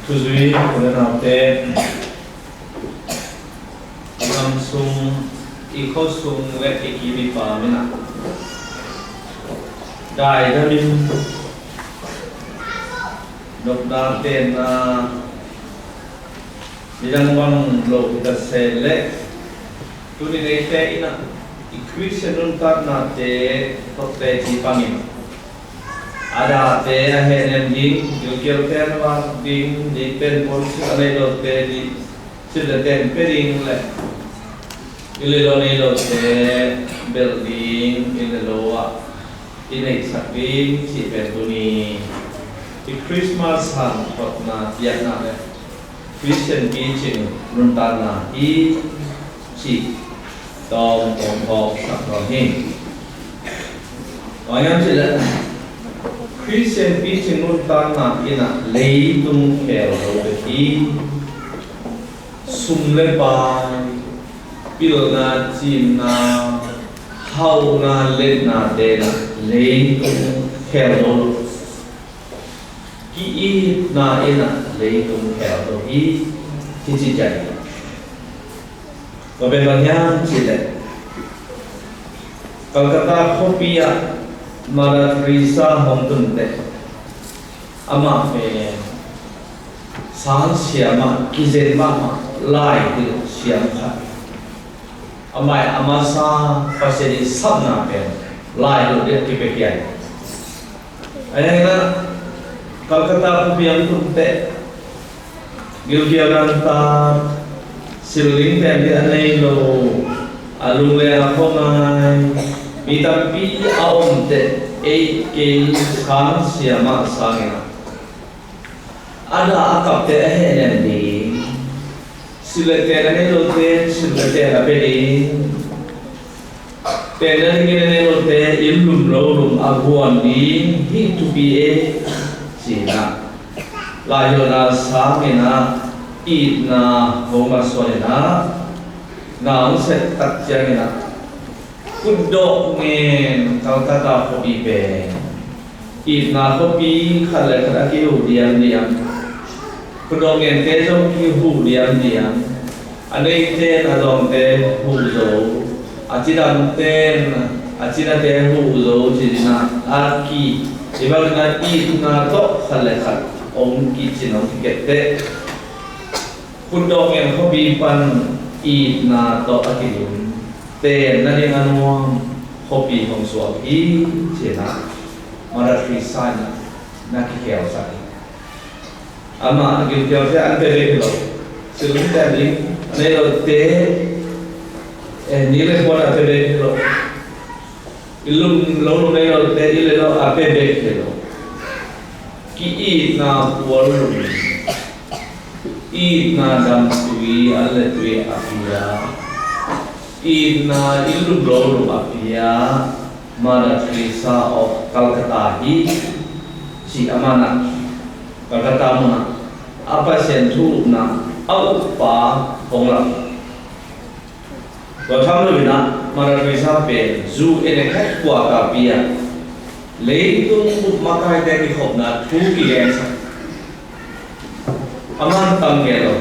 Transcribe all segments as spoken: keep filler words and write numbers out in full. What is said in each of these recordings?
Thuzui u le naute, i gam sung, i khua sung le i kim i pam in ah daidam in nopna tenna nidang bang lo hi ta se leh, tuni neite in ah i Khristian nuntaknate tawh teci pangin a dahte a hehnem ding, gilkialte a nuak ding, dih pen puan suk a nei lote dih, silh le ten pia ding le i le lo nei lote belh ding, i le lo ah i neihsak ding cih pen tuni i Christmas hanthawnna biakna le Khristian picing nuntakna hi cih tawm hong hawksak nuam hi. Bang hiam cih leh Khristian picing nuntakna in ah leitung khel lo bek hi. Sum le pai, pilna, cimna, hauhna, letnate in ah leitung khel lo. Ki-itna in ah leitung khel lo hi, hi ci ciang. Tua pen bang hiam cih leh Calcutta khuapi ah Mother Teresa hong tun teh, amah pen sang siam ah kizen mahmah lai hilh siam khat. Amah a masa Pasian i sapna pen lai hilh ding a kipia hiam. Ahi hangin ah Calcutta khuapi hong tun teh, gilkial dangtak, silh ding ten ding a nei lo, a lung le a khua ngai mi tampi a om teh, ei kei sang siam ah sangin ah a dah a kapte a hehnem ding, silh le ten a nei lote silh le ten a pia ding, tenna dingin a nei lote inn lum lo lum a guan ding hi thupi e, ci-in ah lai hilhna sangin ah itna hong masuan in ah na hong sep tak ciangin ah Khutdawh ngen Calcutta khuapi pen itna khuapi, khat le khat a kihuh diamdiam. Khutdawh ngente zong kihuh diamdiam. A neite in a dawngte huh zo, a cidamte in a cinate huh zo, ci-in ah a ki, i bangin ah itna tawh khat le khat hong kicin hong kikepteh. Khutdawh ngen khuapi pan itna tawh a kidim, tenna ding a nuam khuapi hong suak hi, ci-in ah Mother Teresa in ah na kikhelsak hi. Amah gilkialte an pia bek hi lo, silh ding ten ding a nei lote, eh, ni le puan a pia bek hi lo. Inn lum lo lum nei lote inn le lo a pia bek hi lo. Ki-itna puan lum, itna damtui, an le tui a pia, itna inn lum lo lum a pia Mother Teresa of Calcutta hi, ci. Amah in ah Calcutta mun ah a Pasian thu upna a uppa hong lam. Tua tham loin ah Mother Teresa pen zu en e khat kuak a pia, leitung bup makaite kikhopna thu kigensak. A man tam ngen lo.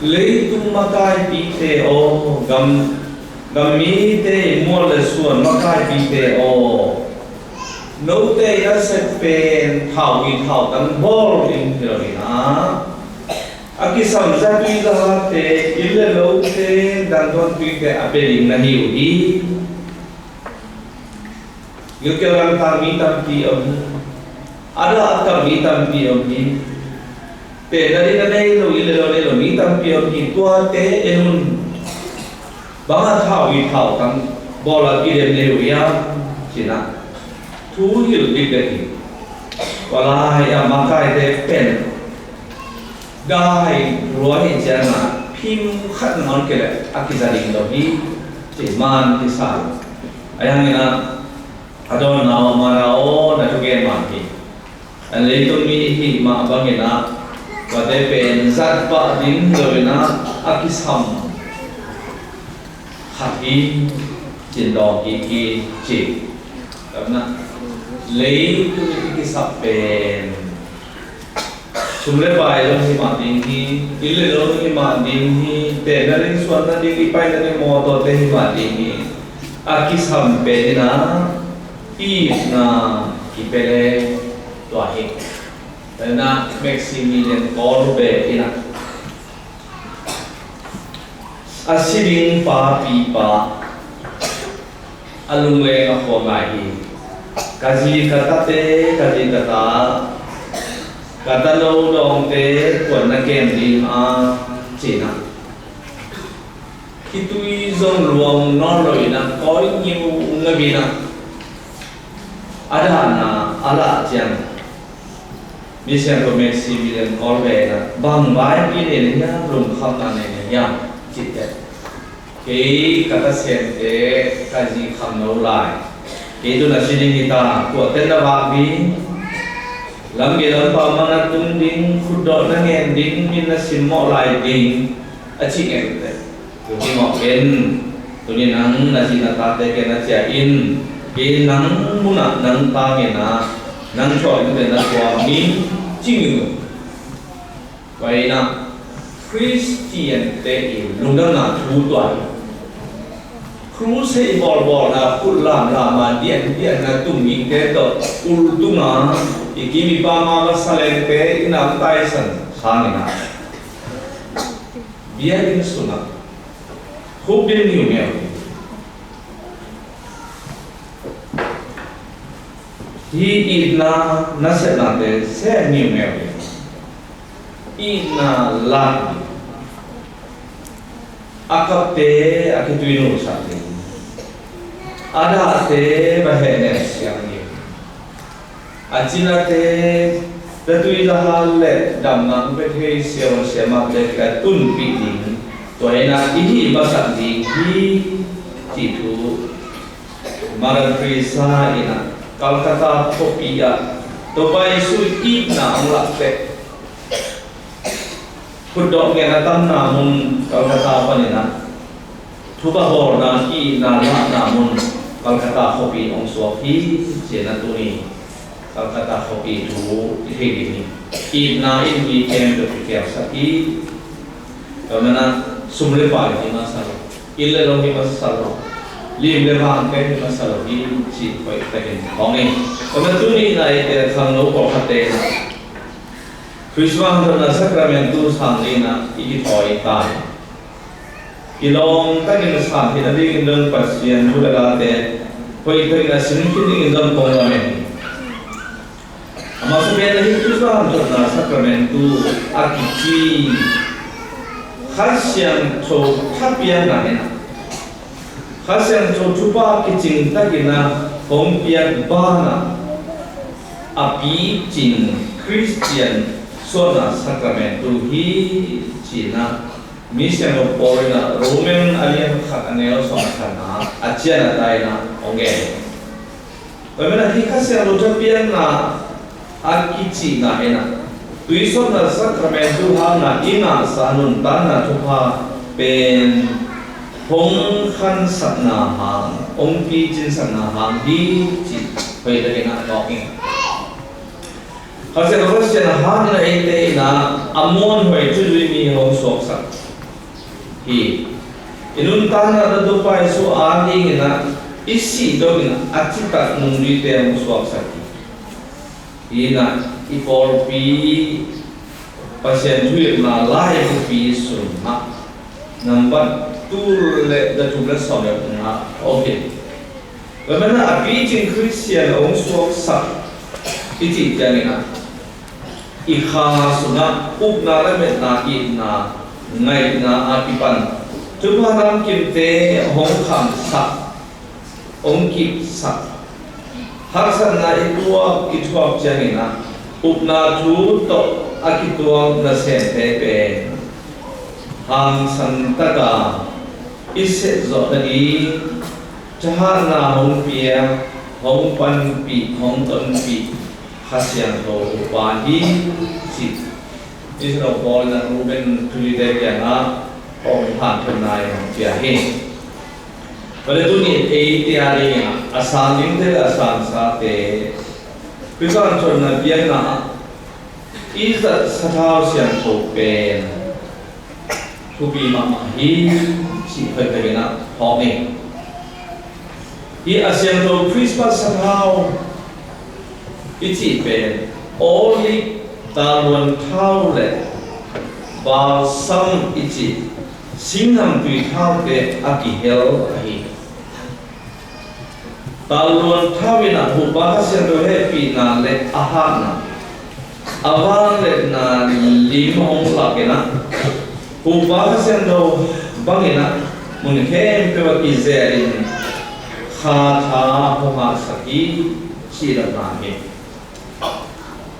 Leitung makaipite aw, gam, gam mite i mual le suan makaipite aw, note i nasep pen thau i thau tang bawl ding hi lo in ah, a kisam zatui zahate, inn le lote, dantuan tuite a pia ding na hi uh hi. Gilkial dangtak mi tampi om hi. A dah a kap mi tampi om hi. Tenna ding a nei lo, inn le lo nei lo mi tampi om hi. Tuate en un. Bang a thau i thau tang bawl a kidem nei uh hiam, ci-in ah thu hilh dikdek hi. Tua lai a makaite pen dai lua hi ciangin ah phim khat nangawn kei leh a kiza ding lo hi, ci man kisa. Ahi hangin ah a dawnna uh, a mana aw, na thugen man hi. A leitung mi i hih mah bangin ah tuate pen zat pah ding lo in ah a kisam khat hi, ci-in dawng kik hi, ci. Kamna, leitung i kisap pen Sum le pai zong hi mah ding hi, inn le lo zong hi mah ding hi, tenna ding, suanna ding, i paina ding mawtawte hi mah ding hi. A kisam pen in ah itna kipia le tua hi. Tua in ah Maximilian Kolbe in ah a si ding papipa a lungleng a khua ngai hi. Ka zi ka tate, ka zi ka ta, ka tano dawngte kuan na kem ding a, ci-in ah khitui zong luang nawn lo in ah kawi ngiu ngap in ah a dahna a lah ciang, misiangtho Maximilian Kolbe in ah bang vaipi nei na hiam, lungkhamna nei na hiam cih teh, kei ka tasemte ka zi kham no lai. Kei tun a si ding hi ta, tua teh na vak ding, lamgei lampau mah na tung ding, khutdawh na ngen ding, min na simmawh lai ding, a cih ngei teh. Tua hi mawk in, tuni nang na zi na tate kiang na ciah in, kei nang munah nang tangin ah, nang thuak ding teh na thuak ni, ci ngei. Tua in ah Khristiante i lungdamna thu tua hi. Crusade bawlbawlna, khut lamlam a diandianna, tumgingte tawh ultung a, i kim i pam a, va salengte, i nam taisan sangin ah biakinn sungah khuk dim niumeu hi. Hih itna nasepnate sem niumeu hi. Itna lak hi. A kapte a khitui nulsak ding, a dahte va hehnem siang ding, a cinate zatui zahal le damna pia thei siavuan siamahte kiang tunpih ding, tua in ah i hih masak ding hi, cih thu Mother Teresa in ah Calcutta khuapi ah Topa Jesu itna hong lak teh, khutdawh ngen a tamna mun Calcutta panin ah, thupha bawlna, itna lahna mun Calcutta khuapi hong suak hi, ci-in ah tuni Calcutta khuapi thu i thei ding hi. Itna in i kem peuh kikelsak hi. Tua manin ah sum le pai hi masa lo, inn le lo hi masa lo, lim le vangte hi masa lo hi, cih hoih takin hong hi. Tua manin tuni in ah eite khangno pawlkhatte in ah Christmas hanthawnna sacramentu sang ni in ah i kithawi ta hi. Kilawm takin sang theihna dingin zong Pasian thu le late hoih takin a sim khin dingin zong kong lamen hi. A masa pen ah hih Christmas hanthawnna sacramentu a kici Kha Siangtho thapiakna in ah, Kha Siangtho thupha kicing takin ah hong piak banah a picing Khristian suahna sacramentu hi, ci-in ah misiangtho Paul in ah Roman a lian khat a neu sawm le khatna a cian a ta in ah hong gen hi. Tua manin ah hih Kha Siangtho thapiakna a kicihna in ah tuisawpna sacramentu hangin ah i ngahsa nuntakna thupha pen hong khansakna hang, hong picinsakna hang hi, cih hoih takin ah tawk ing. Kha Siangtho, Kha Siangtho hangin ah eite in ah a muanhuai thuzui mi hong suaksak hi. I nuntakna ah Topa Jesu adingin ah i sih dongin ah a citak nungzuite hong suaksak hi. Hi in ah i pawlpi Pasian thuhilhna laibupi sungah nambat tul le za thum le sawm le nga a om hi. Tua manin ah a picing Khristian hong suaksak i cih ciangin ah i kha sungah upna, lametna, itna, ngaihna a kipan thupha namkimte hong khamsak, hong kipsak, haksatna i tuak i thuak ciangin ah upna thu tawh a kituak nasemte pen hangsan takin i sehzawh nading thahatna hong pia, hong panpih, hong tonpih Kha Siangtho upa hi, ci. Misiangtho Paul in ah Roman thuzuite kiangah hong hanthawnna in hong pia hi. Tua leh tuni eite adingin ah a sang dingte le a sangsate Khrist hanthawnna biakna ah I zat sathau siangtho pen thupi mahmah hi, cih hoihtakin ah phawk ni. Hih a siangtho Christmas sathau i cih pen olive, talluan thau le balsam i cih singnamtui thaute a kihel ahi. Talluan thau in ah Huhpa Kha Siangtho hehpihna le a hatna, a vangliatna lim hong lak in ah, Huhpa Kha Siangtho bangin ah mun khempeuh ah kizelin kha tha hong hahsak hi, cih lamna hi.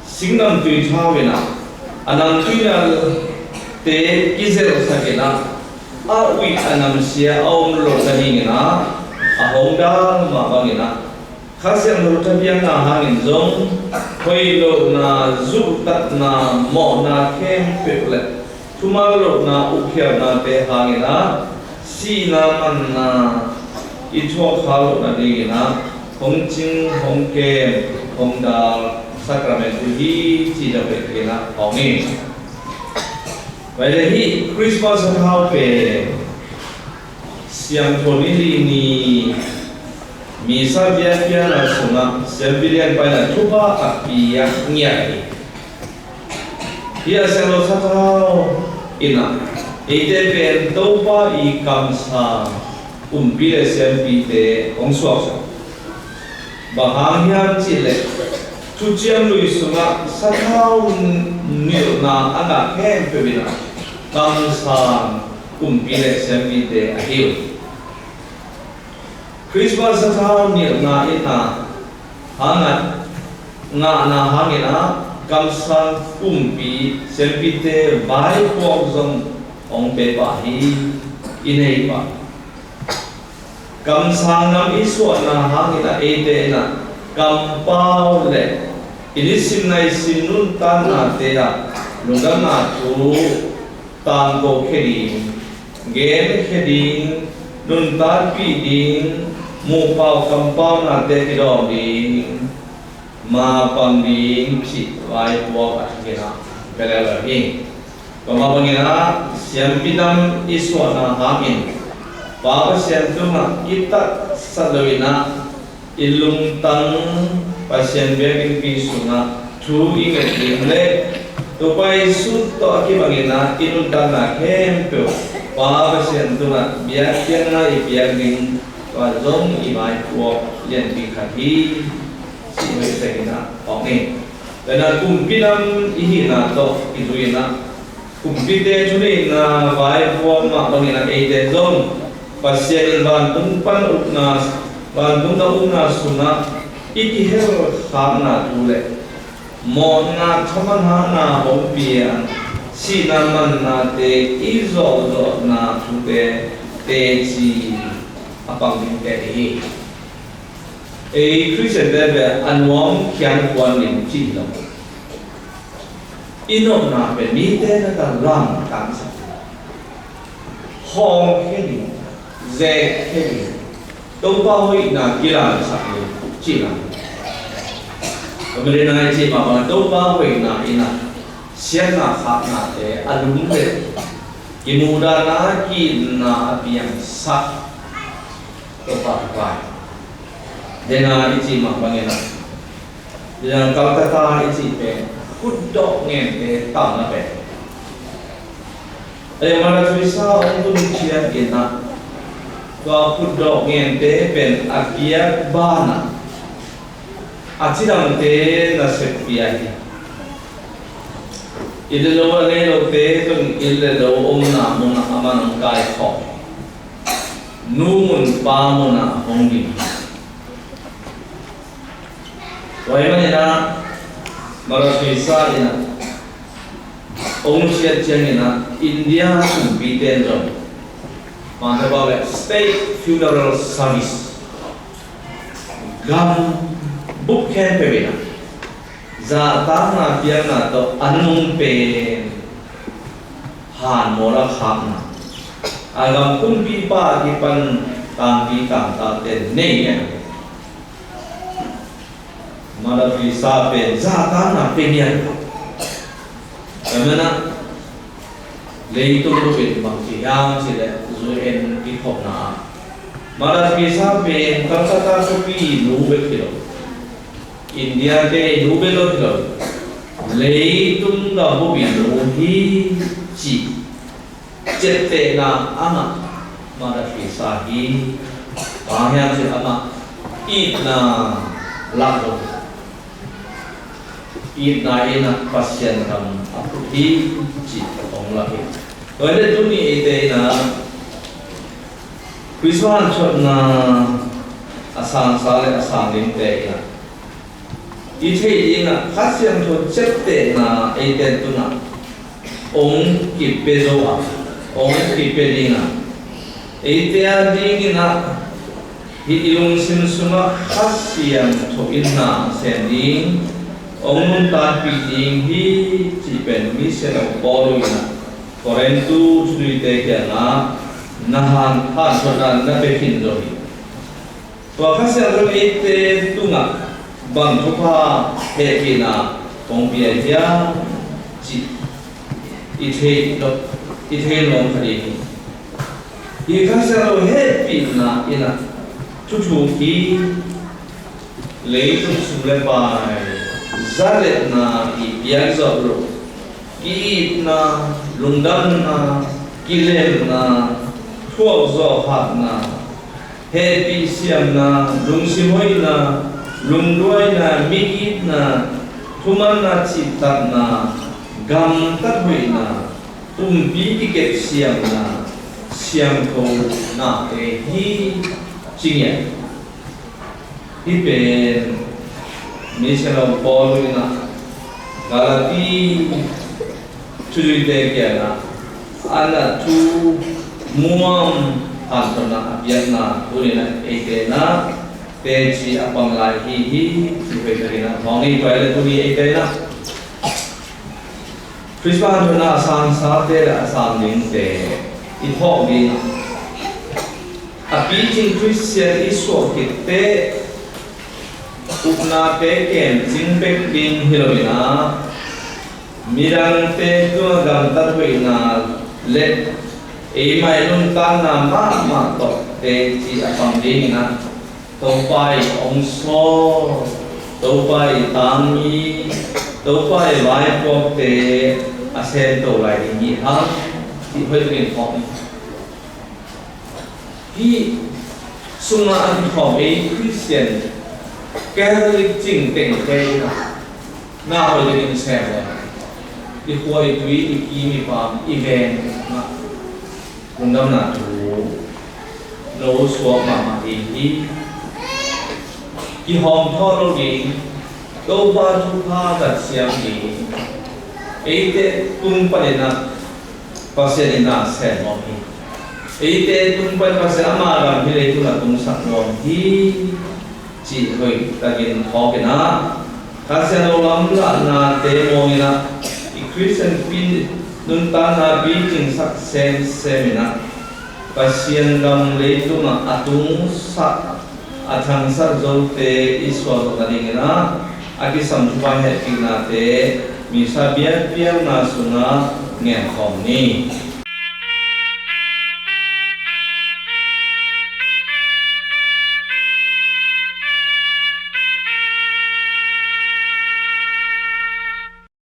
Singnamtui thau in ah a namtui nalte kizelhsak in ah, a uih a namsia a om loh nadingin ah a hong dal mah bangin ah, Kha Siangtho thapiakna hangin zong hoih lohna, zuhtatna, mawhna khempeuh le thuman lohna, ukhialhnate hangin ah sihna manna i thuak kha loh nadingin ah hong cing, hong kem, hong dal sakrament uh hi, cih lamdang in ah hong hi. Tua leh hih Christmas sathau pen siangtho ni li ni Missa biakpiakna sungah siampi lianpa in ah thupha a piak ngiat hi. Hih a siangtho sathau in ah eite pen Topa i kamsang kumpi le siampite hong suaksak. Bang hang hiam cih leh Thuciam Lui sungah sathau nilhna a ngah khempeuh in ah kamsang kumpi le siampite ahi uh. Christmas sathau nilhna in ah hang a ngahna hangin ah kamsang kumpi siampite vaipuak zong hong pia pah hi, i nei pah. Kamsang nam i suahna hangin ah eite in ah kampau le i nisim naisim nuntaknate ah lungdamna thu tangkokhia ding, genkhia ding, nuntakpih ding, muhpau kampaunate kidawm ding, mapang ding cih vaipuak a thugen ah pia lel hi. Tua mah bangin ah siampi nam i suahna hangin Pa Pasian tungah kitatsat loin ah i lungtang Pasian biakinnpi sungah thu i nget ding le Topa Jesu tawh a kibangin ah i nuntakna khempeuh Pa Pasian tungah biakpiakna i piak ding, tua zong i vaipuak lianpi khat hi, cih hoihtakin ah phawk ni. Tua in ah kumpi nam i hihna tawh kizui in ah kumpite thuneihna vaipuak mah bangin ah eite zong Pasian in vantung pan ukna, vantung a ukna sungah i kihel khakna thu le mawhna, thaman hakna hong piang, sihna mannate i zawhzawhna thute teci a pang dingte i hi. Ei Khristiante bel a nuam khian kuan ding cih lo. I nopna pen mite na ka lamtangsak, hawmkhia ding, zekkhia ding, Topa hoihna kilangsak ding cih lam. Tua mah in ah i cih mah bang Topa hoihna in ah siatna khaknate a lum le kimuhdahna, ki-itna a piangsak Topa thupha hi. Dena i cih mah bangin ah Calcutta i cih pen khutdawh ngente tamna pen. Ei Mother Teresa hong tun ciangin ah tua khutdawh ngente pen a piak banah a cidamte nasep pia hi. Inn le lo a nei lote tawh inn le lo omna munah amah hong kaikhawm. Nu mun pa munah hong ding. Tua ahih manin ah Mother Teresa in ah hong nusiat ciangin ah India kumpite in zong mangkha bau le state funeral service, gam bup khempeuh in ah zahtakna piakna tawh a nung pen hanmual a khakna, a gam kumpipa a kipan tangpi tangtalte nei a, Mother Teresa pen zahtakna pia ngiat. Tua manin ah leitung bup in bang ci hiam cih leh U N kikhopna ah Mother Teresa pen Calcutta khuapi nu bek hi lo, India te nu bek lo hi lo, leitung gam bup i nu hi ci ciaptehna a ngah Mother Teresa hi. Bang hang hiam cih leh amah itna lah lo, itna in ah Pasian gam a phut hi cih hong lak hi. Tua hi leh tuni eite in ah Khrist hanthawnna a sangsa le a sang dingte in ah i theih ding ah Kha Siangtho ciaptehna eite tungah hong kipia zo a, hong kipia ding a, eite a dingin ah hih i lungsim sungah Kha Siangtho in na sem ding, hong nuntakpih ding hi cih pen Misiangtho Paul in ah Korintu thuzuite kiangah na han, hanthawnna na pia khin zo hi. Tua Kha Siangtho in eite tungah bang thupha hehpihna hong pia hiam cih i thei lo, i thei nuam kha ding hi. Hih Kha Siangtho hehpihna in ah thuthuk hi. Leitung sum le pai, zaletna i piak zawh loh, ki-itna, lungdamna, kilemna, thuak zawh hatna, hehpih siamna, lungsim hoihna, lungduaina, migitna, thumanna, cihtakna, gamtat hoihna, pumpi kikep siamna, siangtho nate hi ci ngiat. Hih pen Misiangtho Paul in ah Galati thuzuite kiangah a na thu muam hanthawnna a piakna tuni in ah eite in ah teci a pang lai hi hi. Ci hoih takin ah thawng i pai le tuni eite in ah Khrist hanthawnna a sangsate le a sang dingte i thawk ding a, a picing Khristian i suah khit teh upnate kemcing bek ding hi lo in ah midangte tungah gamtat hoihna le eimah i nuntakna mahmah tawh teci a pang dingin ah Topa i hong sawl, Topa i tangmi, Topa i vaipuakte a semto lai ding hi hang, cih hoih takin thawng hi. Hih sungah a kikhawm ei Khristian Catholic cing tengte in ah na hoih takin sem leh i khua i tui, i kim i pam, i veng ah lungdamna thu no suak mahmah ding hi. Kihawm thawh lo ding, Topa thupha gat siam ding, eite tung panin ah Pasian in na sem nuam hi. Eite tung pan Pasian ama gam hih leitungah tungsak nuam hi. Cih hoih takin thawk in ah Kha Siangtho lamlahnate muang in ah i Khristian pi nuntakna picingsak semsem in ah Pasian gam leitungah a tungsak a thangsak zote i suahzawh nadingin ah a kisam thupha hehpihnate Missa biakpiakna sungah ngen khawm ni.